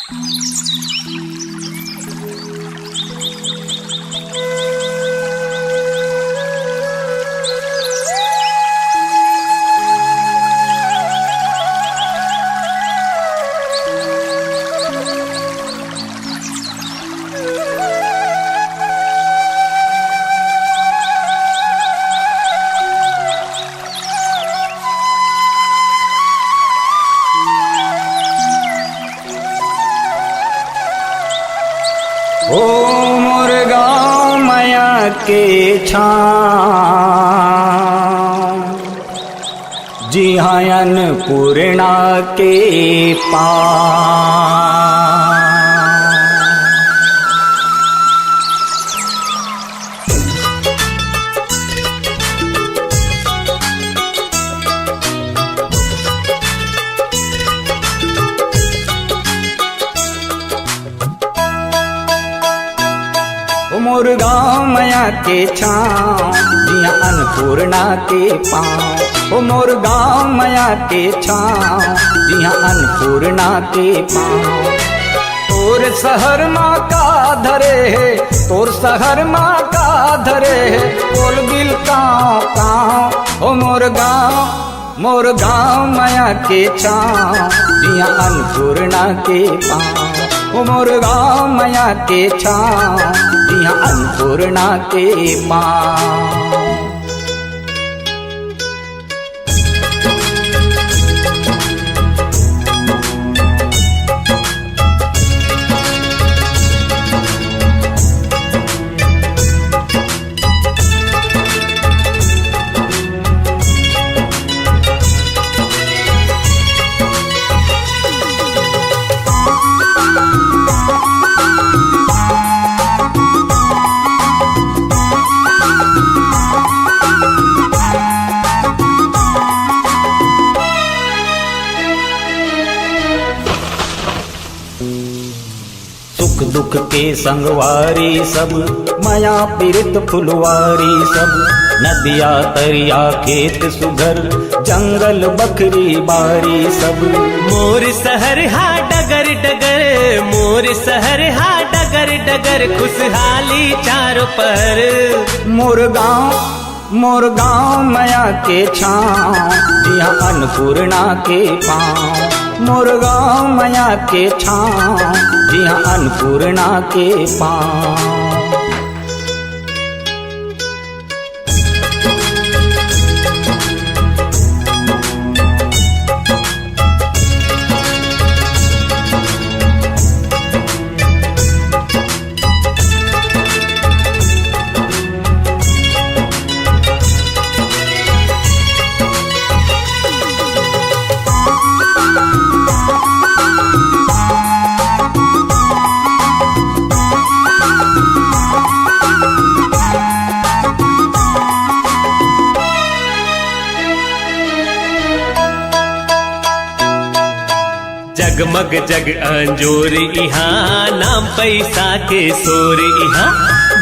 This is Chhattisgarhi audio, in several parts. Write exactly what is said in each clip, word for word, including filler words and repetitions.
ओ मोर गाँव मया के छाँव, जिहाँ अन्नपूर्णा के पाँव। ओ मोर गाँव मया के छाँव, जिहाँ अन्नपूर्णा के पाँव। ओ मोर गाँव मया के छाँव, जिहाँ अन्नपूर्णा के पाँव। तोर शहर मा का धरे हे, तोर शहर मा का धरे हे, बोल गिल काँव काँव। ओ मोर गाँव, मोर गाँव मया के छाँव, जिहाँ अन्नपूर्णा के पाँव। ओ मोर गाँव मया के छाँव, जिहाँ अन्नपूर्णा के पाँव। सुख दुख के संगवारी सब, मया पीरित फुलवारी सब, नदिया तरिया खेत सुघर, जंगल बखरी बारी सब। मोर शहर हा डगर डगर, मोर शहर हा डगर डगर, खुशहाली चारों पहर। मोर गाँव, मोर गाँव मया के छाँव, जिहाँ अन्नपूर्णा के पाँव। मोर गाँव मया के छाँव, जिहाँ अन्नपूर्णा के पाँव। जगमग जग अंजोर इहाँ, नाम पैसा के शोर इहाँ,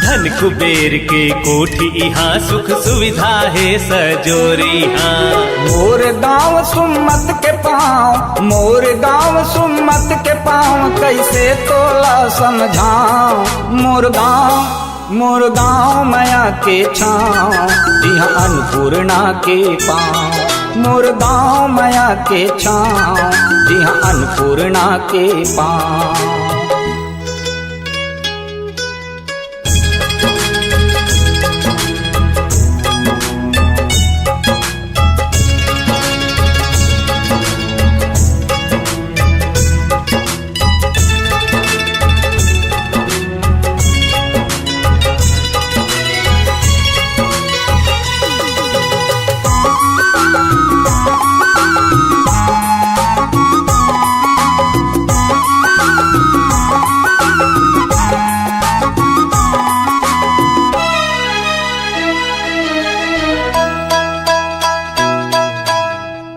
धन कुबेर के कोठी इहाँ, सुख सुविधा हे सजोर इहाँ। मोर गाँव सुम्मत के पाँव, मोर गाँव सुम्मत के पाँव, कइसे तोला समझाँव। मोर गाँव, मोर गाँव मया के छाँव, जिहाँ अन्नपूर्णा के पाँव। मोर गाँव मया के छाँव, जिहाँ अन्नपूर्णा के पाँव।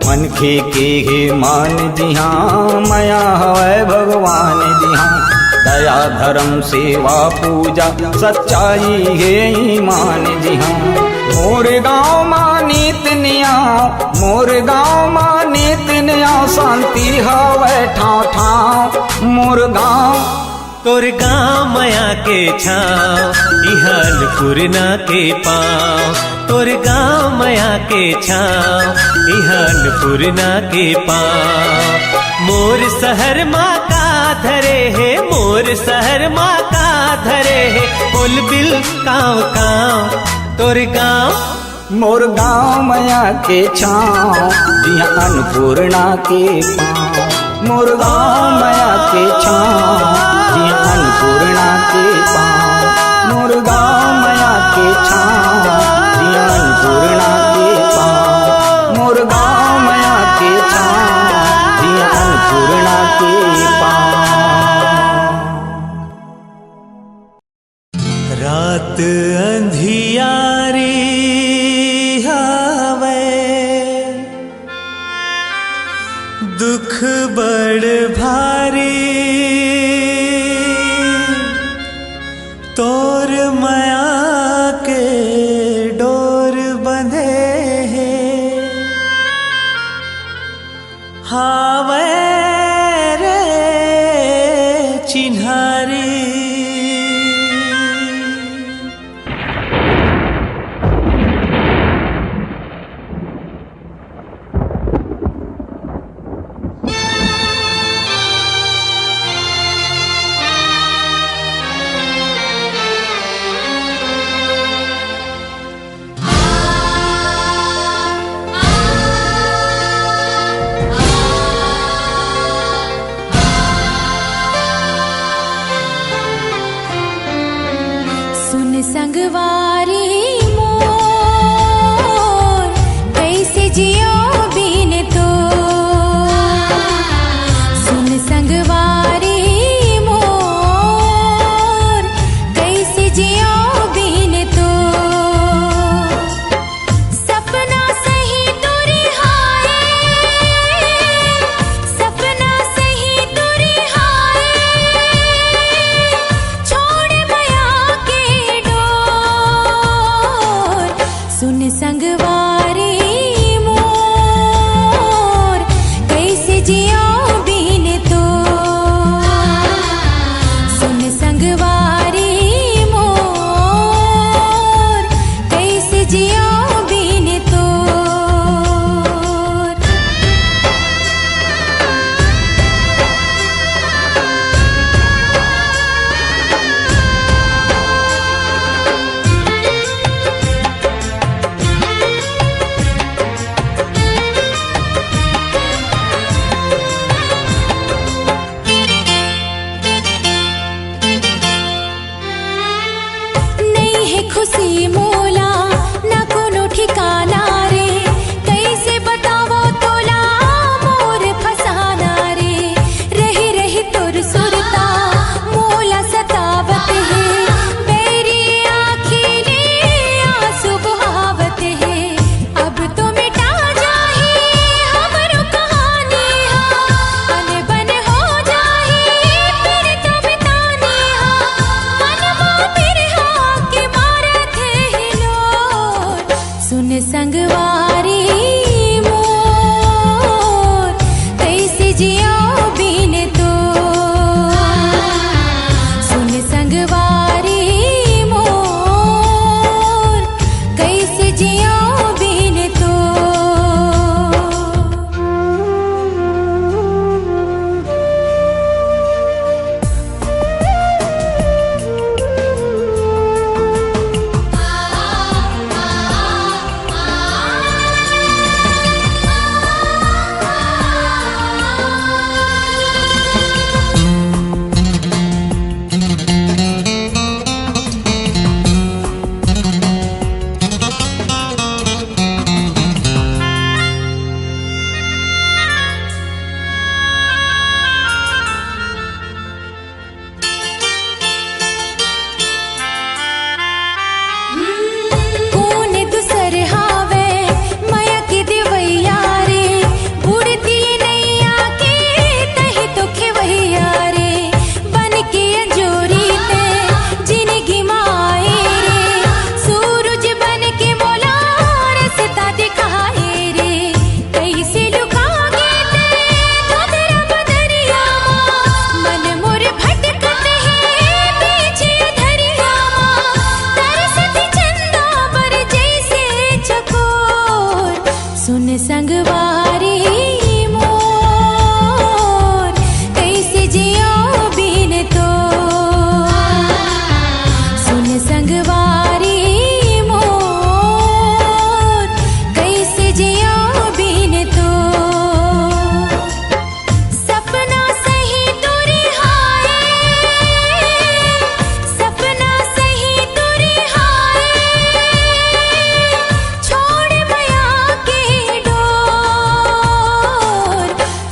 मनखे के हे मान जिहाँ, मया हवय भगवान जिहाँ। दया धर्म सेवा पूजा, सच्चाई हे ईमान जिहाँ। मोर गाँव मा नीत नियाव, मोर गाँव मा नीत नियाव, शांति हवय ठाँव ठाँव। मोर गांव, तोर गांव मया के छांव, इहां अन्नपूर्णा के पांव। तोर गांव मया के छांव, इहां अन्नपूर्णा के पांव। मोर शहर मा का धरे हे, मोर शहर मा का धरे हे, बोल बिल कांव कांव। तोर गांव, मोर गांव मया के छांव, जिहां अन्नपूर्णा के पांव। मोर गांव मया के छांव, जिहां अन्नपूर्णा के पांव। मोर गांव मया के छांव, जिहां अन्नपूर्णा के पांव। मोर गांव मया के छांव, जिहां अन्नपूर्णा के पांव। रात अंधियारी हावय, दुख बड़ भारी, तोर मया के डोर बंधे हे। हावय रे चिन्हारी।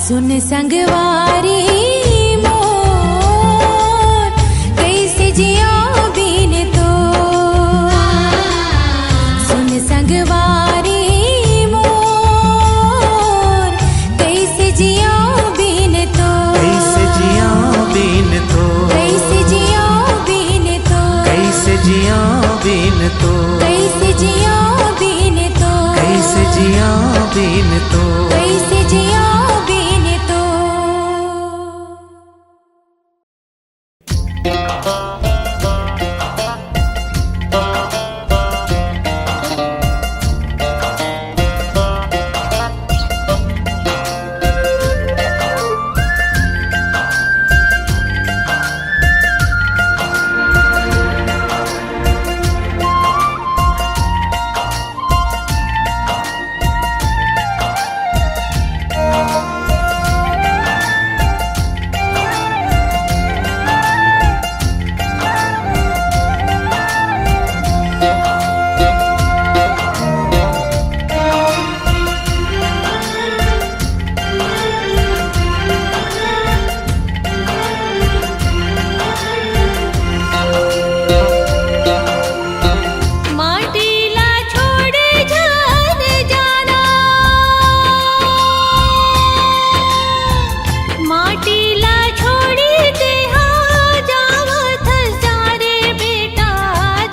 सुन संगवारी मोर, कइसे जियौं बिन तोर। सुन संगवारी मोर, कइसे जियौं बिन तोर। कइसे जियौं बिन तोर। कइसे जियौं बिन तोर। कइसे जियौं बिन तोर। कइसे जियौं बिन तोर। कइसे जियौं बिन तोर। कइसे जियौं बिन तोर। माटी ला छोड़े झन जाना, माटी ला छोड़ी तेहा जावत हस जा रे बेटा,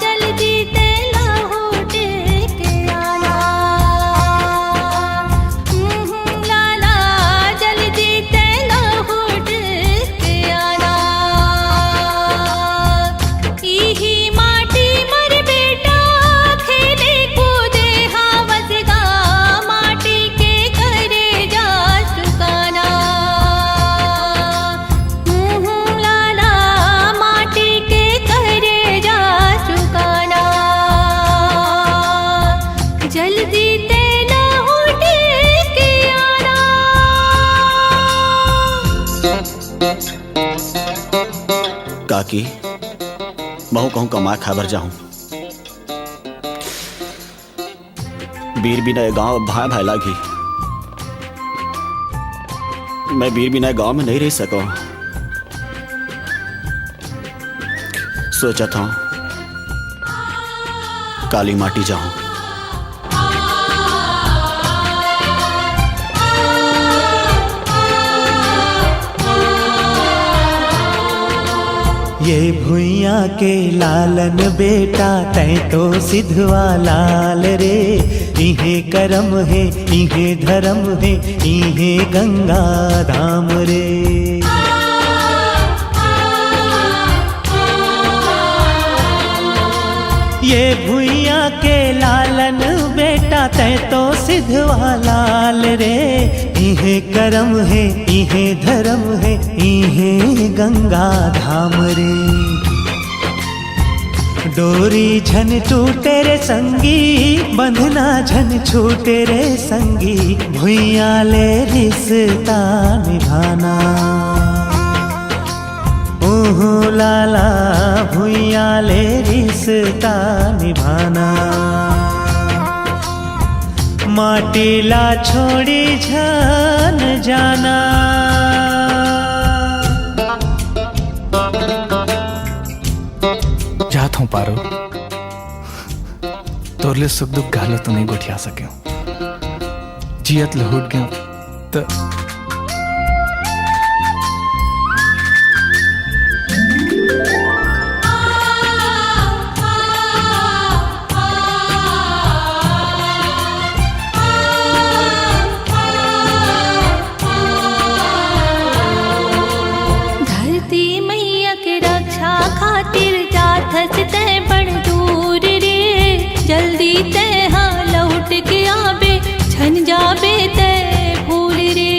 जल्दी ते लहुट के आना। हम्म, लाला, जल्दी ते लहुट के आना। इही माटी मर बेटा, खेले कूदे हवस गा, माटी के करे जा सुकाना। हम्म, लाला, माटी के करे जा सुकाना। जल्दी ते लहुट के आना। काकी, महूं कहूं कमाए खाए बर जाहूं। बीर बिना ए गांव भांय भांय लागही। मैं बीर बिना ए गांव में नइ रहि सकंव। सोचत हंव, काली माटी जाहूं। ये भुइयां के लालन बेटा, तैं तो सिधवा लाल रे। इहें करम हे, इहें धरम हे, इहें गंगा धाम रे। ये भुइयां के लालन बेटा, तैं तो सिधवा लाल रे। इहें करम हे, इहें धरम हे, इहें गंगा धाम रे। डोरी झन टूटे रे संगी, बंधना झन छूटे रे संगी, भुइयां ले रिश्ता निभाना। ओहो लाला, भुइयां ले रिश्ता निभाना। माटी ला छोड़ी झन जाना। जात हंव पारो, तोर ले सुख दुख घलो तो नइ गोठिया सकेंव। जियत लहुट गेंव त धरती मैया के रक्षा खातिर जाथस तैं बड़ दूर रे। जल्दी तैं हा लौट के आबे, झन जाबे तैं भूल रे।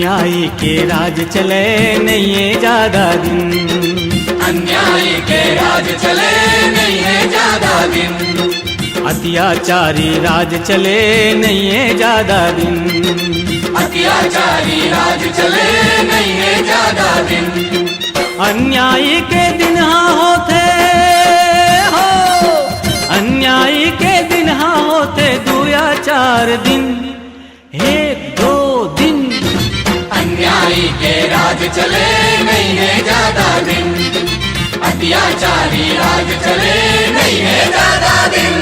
अन्यायी के राज चले नइये जादा दिन। अन्यायी के राज चले नइये जादा दिन। अत्याचारी राज चले नइये जादा दिन। अत्याचारी राज चले नइये जादा दिन। अन्यायी के दिन हा होथे हो, अन्यायी के दिन हा होथे दू या चार दिन। एक दो दिन। अन्यायी के राज चले नइये जादा दिन। अत्याचारी राज चले नइये जादा दिन।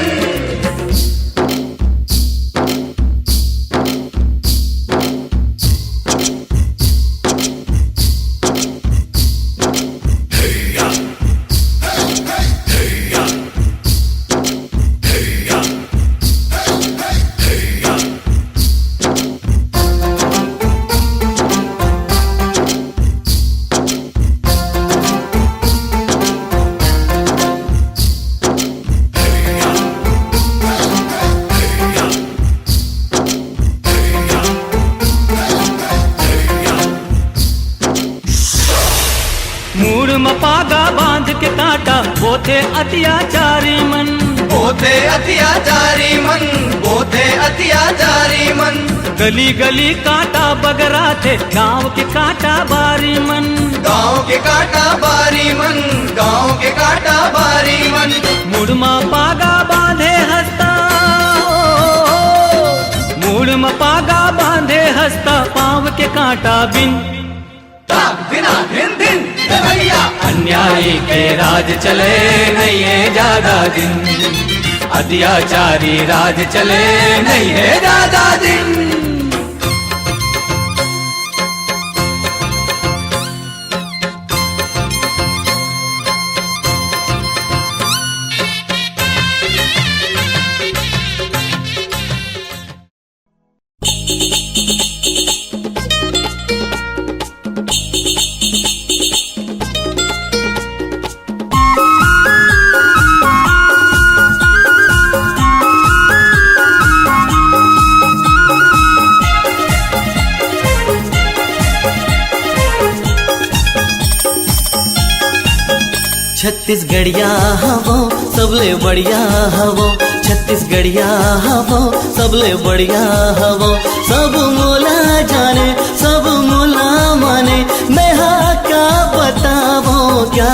मूड़ म पागा बांध के कांटा बोथे अत्याचारी मन। बोथे अत्याचारी मन, बोथे अत्याचारी मन। गली गली कांटा बगराथे, गांव के कांटा बारी मन। गांव के कांटा बारी मन, गांव के कांटा बारी मन। मूड़ म पागा बांधे हस्ता हो, मूड़ म पागा बांधे हस्ता, पांव के कांटा बिन। ता, दिना, दिन, दिन, हे भैया। अन्यायी के राज चले नइये जादा दिन। अत्याचारी राज चले नइये जादा दिन। छत्तीसगढ़िया हवो, सबले बढ़िया हवो। छत्तीसगढ़िया हवो, सबले बढ़िया हवो। सब मोला जाने, सब मोला माने, मैं हा का बतावो क्या।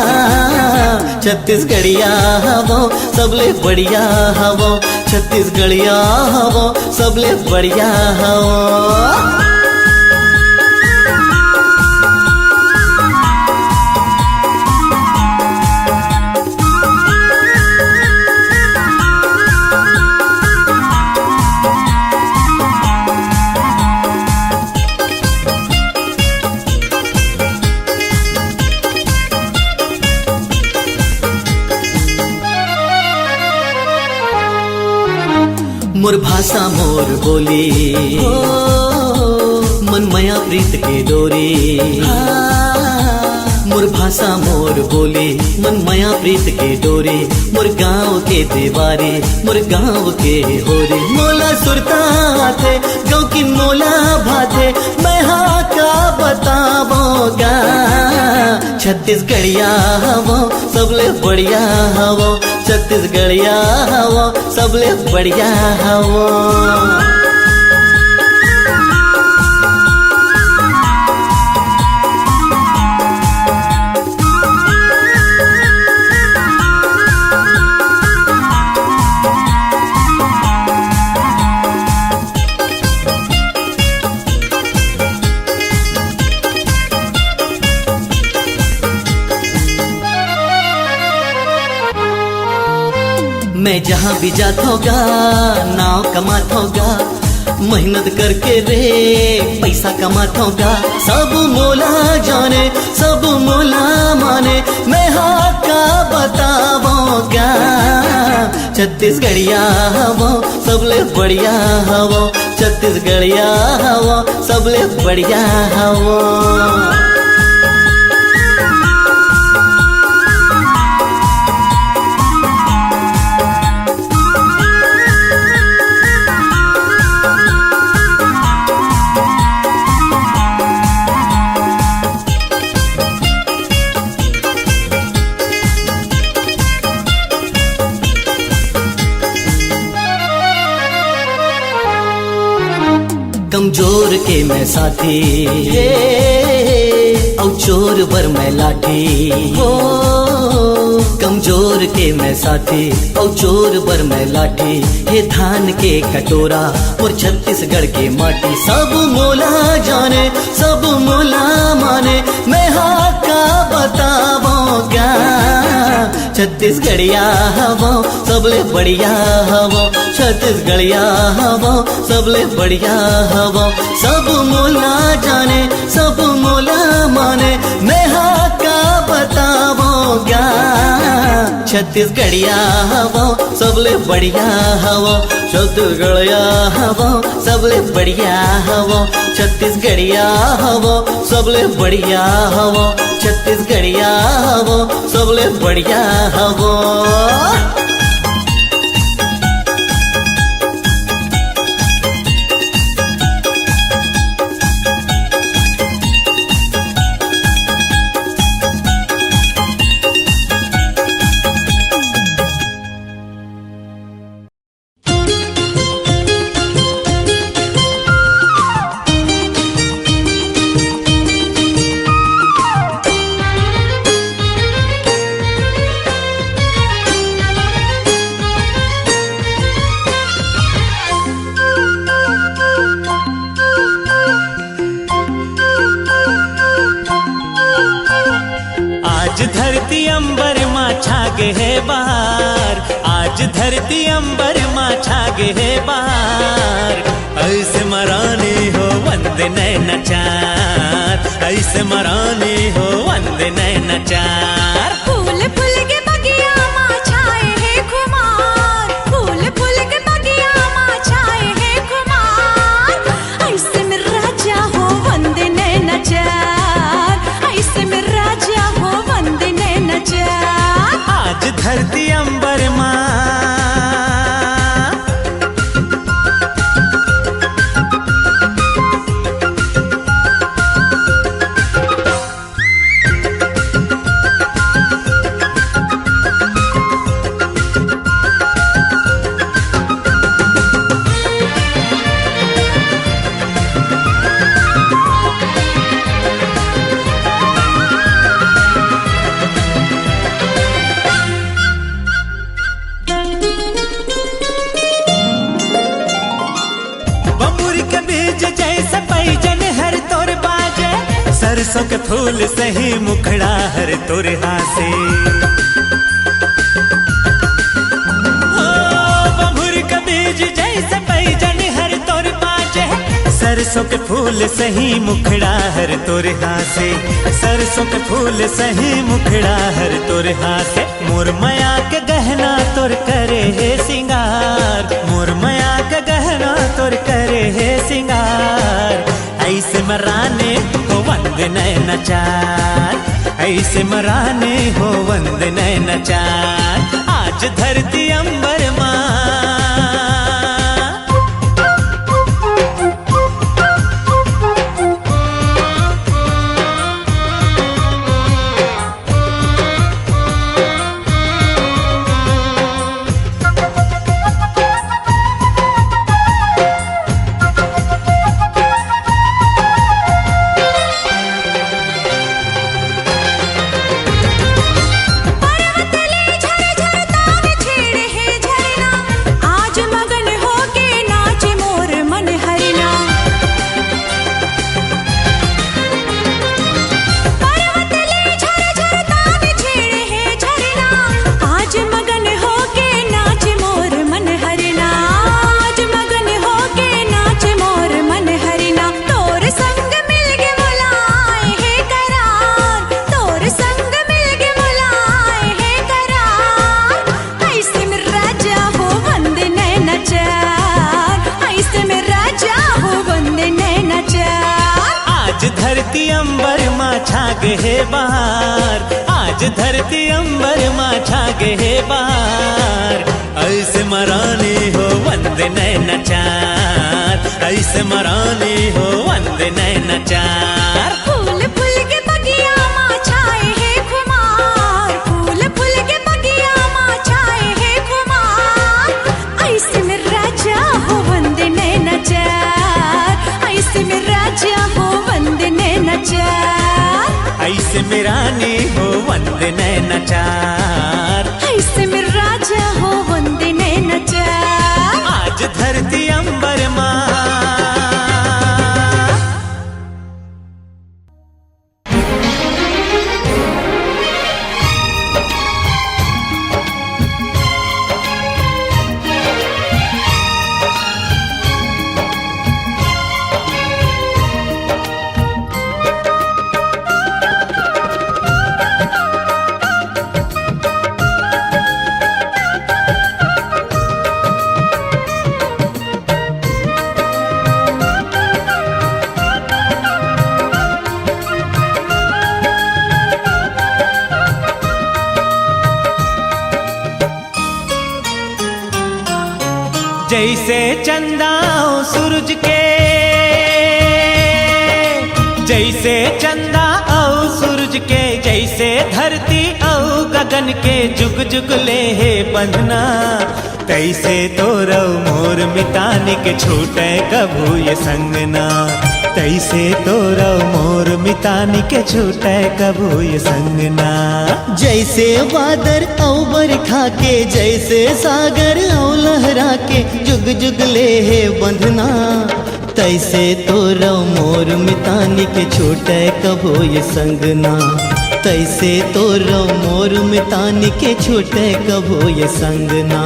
छत्तीसगढ़िया हवो, सबले बढ़िया हवो। छत्तीसगढ़िया हवो, सबले बढ़िया हवो। मोर भाषा मोर बोली, हो, मन मया प्रीत के डोरी। हाँ। मोर भाषा मोर बोली, मन मया प्रीत के डोरी। मोर गाँव के देवारी, मोर गाँव के होरी। मोला सुरता आथे, गाँव की मोला भाथे, मैं हा का बतावो गा। छत्तीसगढ़िया हवो, सबले बढ़िया हवो। छत्तीसगढ़िया हवो, सबले बढ़िया हवो। मैं जहाँ भी जात होगा, नाव कमात होगा, मेहनत करके रे पैसा कमात होगा। सब मोला जाने, सब मोला माने, मैं हा का बतावो गा। छत्तीसगढ़िया हवो, सबले बढ़िया हवो। छत्तीसगढ़िया हवो, सबले बढ़िया हवो। कमजोर के मैं साथी, हे, अउ चोर बर मैं लाठी। हो, कमजोर के मैं साथी, अउ चोर बर मैं लाठी। हे धान के कटोरा, मोर छत्तीसगढ़ के माटी। सब मोला जाने, सब मोला माने, मैं हा का बतावों गा। छत्तीसगढ़िया हवों, सबले बढ़िया हवों। छत्तीसगढ़िया हवों, सबले बढ़िया हवों। सब मोला जाने, सब मोला माने, मैं हा का बतावों गा। छत्तीसगढ़िया हवों, सबले बढ़िया हवों। छत्तीसगढ़िया हवों, सबले बढ़िया हवों। छत्तीसगढ़िया हवों, सबले बढ़िया हवों। छत्तीसगढ़िया हवों, सबले बढ़िया हवों। आज धरती अंबर मा छा गे हे बहार, आज धरती अंबर मा छा गे हे बहार। ऐसे मरानी हो वंदे नैना चार, ऐसे मरानी हो वंदे नैना चार। फूल फूल के बगिया मा छाए हे खुमार, फूल फूल के बगिया मा छाए हे खुमार। ऐसे में राजा हो वंदे नैना चार, ऐसे में राजा हो वंदे नैना चार। आज धरती अंबर मा बमुरी के बीज जैसे पैजन हर तोर बाजे, सरसों के फूल सही मुखड़ा हर तोर हासे। ओ, बमुरी के बीज जैसे पैजन हर तोर बाजे, सरसों के फूल सही मुखड़ा हर तोर हासे, सरसों के फूल सही मुखड़ा हर तोर हासे। मोर मया के गहना तोर करे हे सिंगार, मोर मया के गहना तोर करे हे सिंगार। ऐसे मराने हो वंदे नैना चार, ऐसे मराने हो वंदे नैना चार। आज धरती अंबर मा पर्वत ले झरझर तान छेड़े हे झरना, आज मगन होके नाचे मोर मन हरना। पर्वत ले झरझर तान छेड़े हे झरना, आज मगन होके नाचे मोर मन हरना, आज मगन होके नाचे मोर मन हरना। तोर संग मिलगे मोला आए हे करार, तोर संग मिलगे मोला आए हे करार। ऐसे में राजा हो वंदे नैना चार, ऐसे में राजा हो वंदे नैना चार। आज धरती अंबर मा छा गे हे बहार, आज धरती अंबर मा छा गे हे बहार। ऐसे मरानी हो वंदे नैना चार, ऐसे मरानी हो वंदे नैना चार। फूल फूल के बगिया मा छाए हे खुमार, फूल फूल के बगिया मा छाए हे खुमार। ऐसे में राजा हो वंदे नैना चार, ऐसे में रानी हो वंदे नैनाचार, ऐसे में राजा हो वंदे नैनाचार। आज धरती अंबर माँ। जैसे चंदा अउ सूरज के, जैसे चंदा अउ सूरज के, जैसे धरती अउ गगन के जुग जुग ले हे बंधना, तैसे तोर अउ मोर मितानी के छूटे कभू ये संगना। तैसे तोर अउ मोर मितानी के छूटे कभू ये संगना। जैसे बादर अउ बरखा के, जैसे सागर अउ लहरा के, जुग जुग ले हे बंधना। तैसे तोर अउ मोर मितानी के छूटे कभू ये संगना। तैसे तोर अउ मोर मितानी के छूटे कभू ये संगना।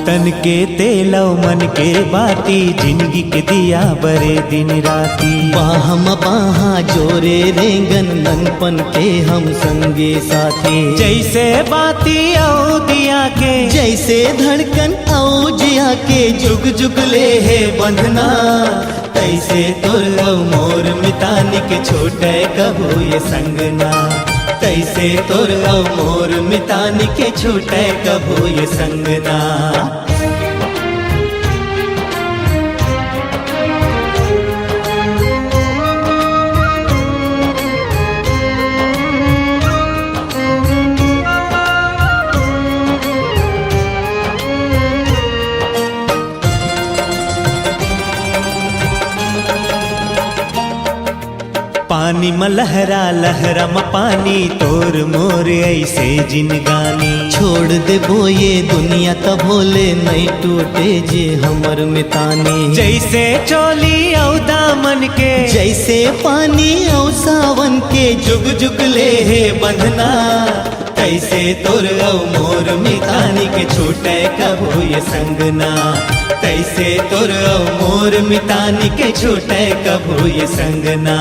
तन के तेल अउ मन के बाती, जिनगी के दिया बरे दिन राती। बाह म बाहा जोरे रेंगन, ननपन के हम संगी साथी। जैसे बाती अउ दिया के, जैसे धड़कन अउ जिया के, जुग जुग ले हे बंधना। तैसे तोर अउ मोर मितानी के छूटे कभू ये संगना। तैसे तोर अउ मोर मितानी के छूटे कभू ये संगना। पानी म लहरा, लहरा म पानी, तोर मोर ऐसे जिनगानी। छोड़ देबो ये दुनिया तभो ले, नइ टूटे जे हमर मितानी। जैसे चोली अउ दामन के, जैसे पानी अउ सावन के, जुग जुग ले हे बंधना। तैसे तोर अउ मोर मितानी के छूटे कभू ये संगना। तैसे तोर अउ मोर मितानी के छूटे कभू ये संगना।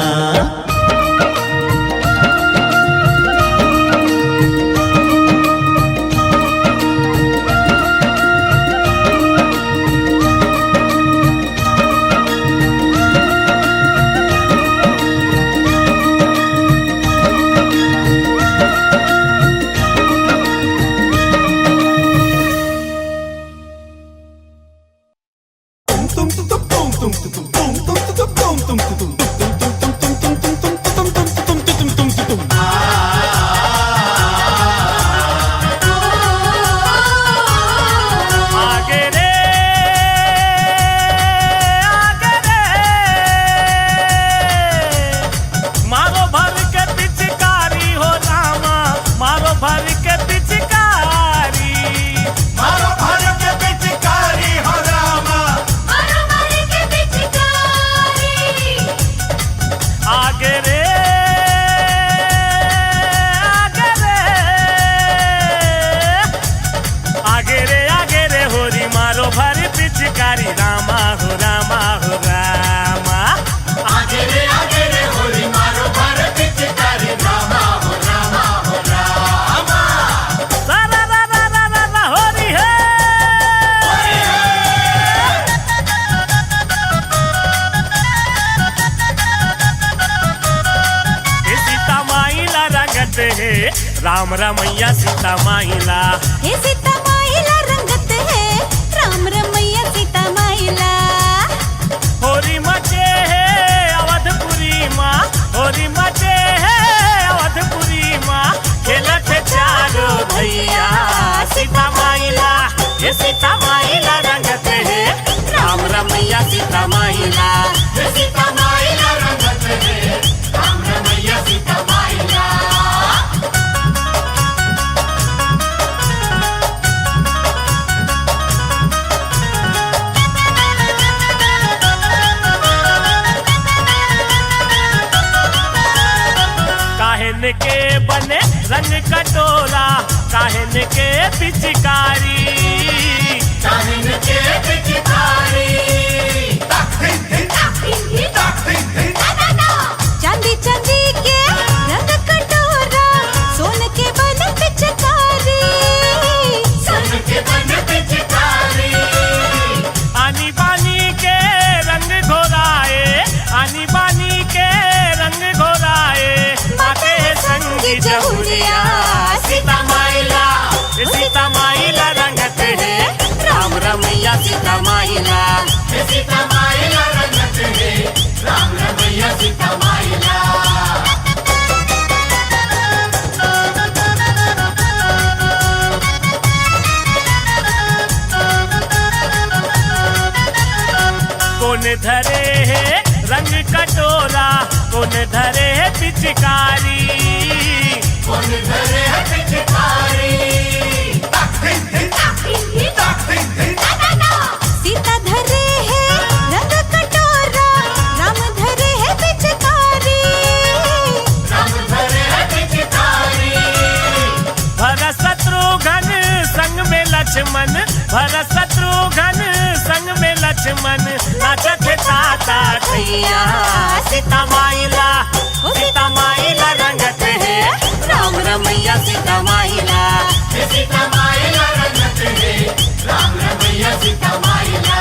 राम रमैया सीता माई ला। हे सीता माई ला रंगत हे, राम रमैया सीता माई ला। होरी मचे हे अवधपुरी मा, होरी मचे हे अवधपुरी मा, खेलत हे चारो भैया सीता माई ला। हे सीता माई ला रंगत हे, राम रमैया सीता माई ला। हे सीता माई ला रंगत हे, राम रमैया सीता माई ला। काहेन के बने रंग कटोरा, काहेन के पिचकारी, काहेन के पिचकारी। चांदी चांदी के रंग कटोरा, सोन के बन पिचकारी, सोन के बन पिचकारी। आनी बानी के रंग घोराए, आनी बानी के रंग घोराए, बाटे हे संगी जहुरिया सीता माई ला। सीता माई ला रंगत हे राम रमैया सीता माई ला। सीता माई ला रंगत हे राम रमैया सीता माई ला। कोन धरे हे रंग कटोरा, कोन धरे हे पिचकारी, कोन धरे हे पिचकारी। सीता धरे हे रंग कटोरा, राम धरे हे पिचकारी, राम धरे हे पिचकारी। भरत शत्रुघ्न संग में लक्ष्मण, भरत शत्रुघ्न संग में लक्ष्मण, नाचत हे ताता खैया सीता माई ला। ओ सीता माई ला रंगत हे राम रमैया सीता माई ला। सीता माई ला रंगत हे राम रमैया सीता माई ला।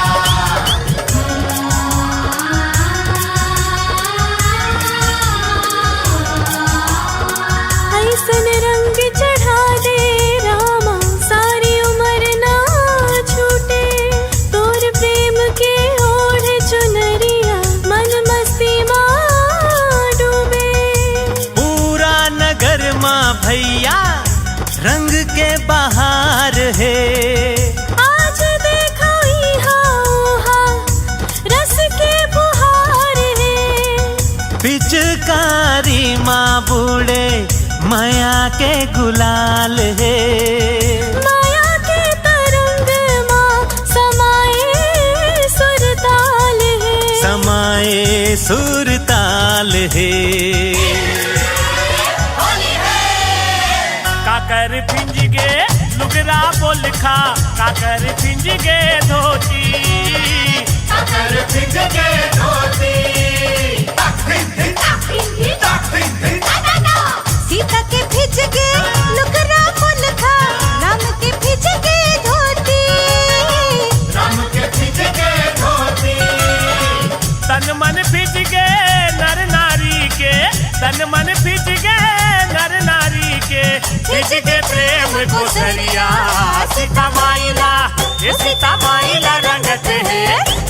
ऐसन रंग चढ़ा दे रामा, सारी उम्र ना छूटे। तोर प्रेम के ओढ़ चुनरिया, मन मस्ती मा डूबे। पूरा नगर मा भैया रंग के बहार हे। आज देखो इहाँ उहाँ रस के फुहार हे। पिचकारी मा बूड़े मया के गुलाल हे। मया के तरंग मा समाए सुरताल हे। समाए सुरताल हे। काकर फिंज गे लुगरा पोलखा, काकर फिंज गे धोती, काकर फिंज गे धोती। सीता के फिंज गे लुगरा पोलखा, राम के फिंज गे धोती, राम के फिंज गे धोती। तन मन फिंज गे नर नारी के, तन मन फिंज गे नर नारी के, फिंज गे प्रेम कोसरिया सीता माई ला। ये सीता माई ला रंगत हे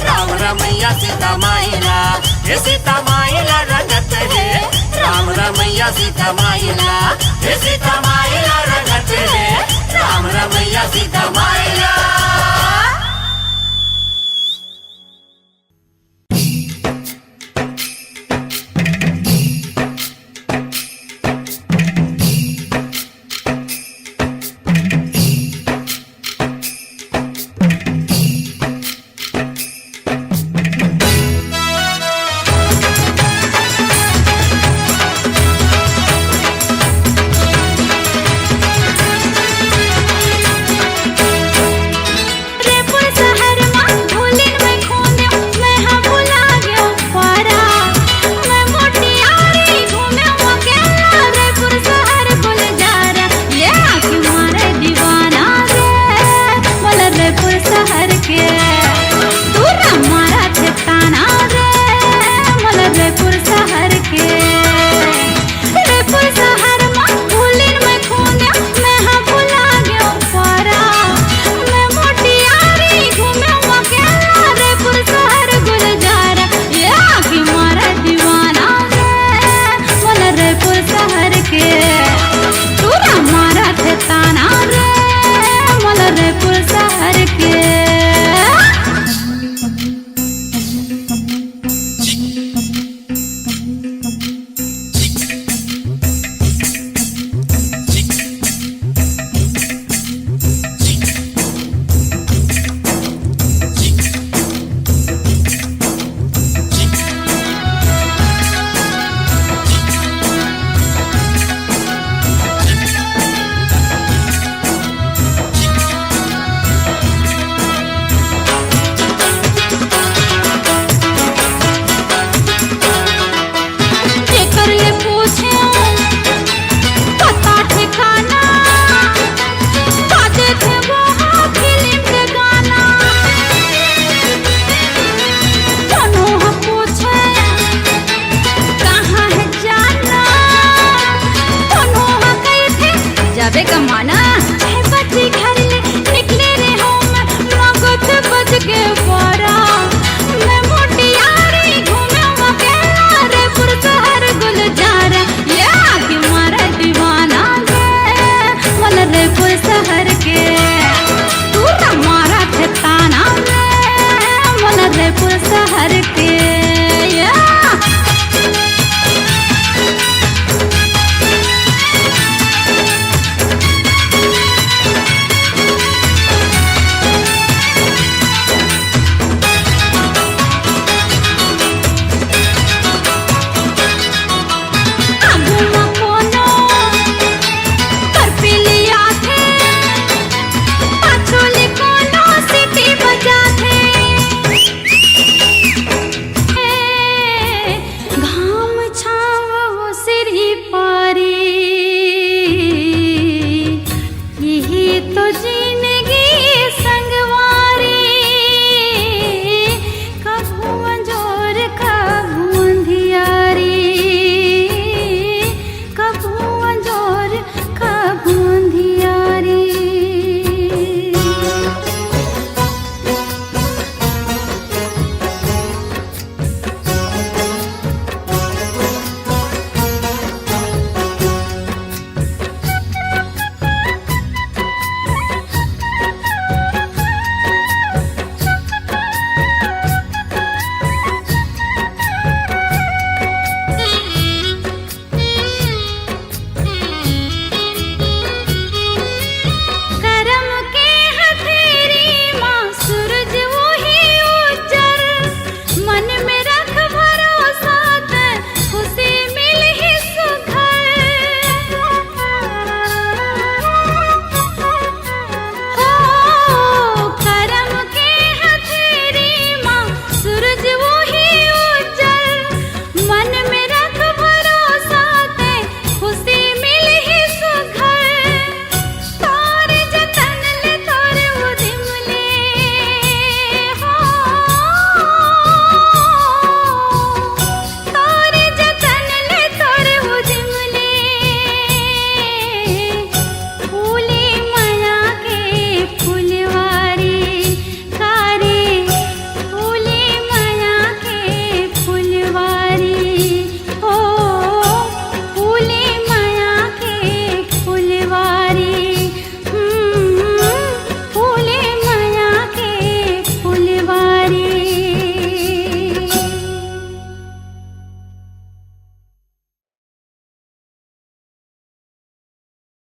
राम रमैया सीता माई ला। ये सीता माई ला रंगत हे राम रमैया सीता माई ला। ये सीता माई ला रंगत हे राम रमैया सीता माई ला।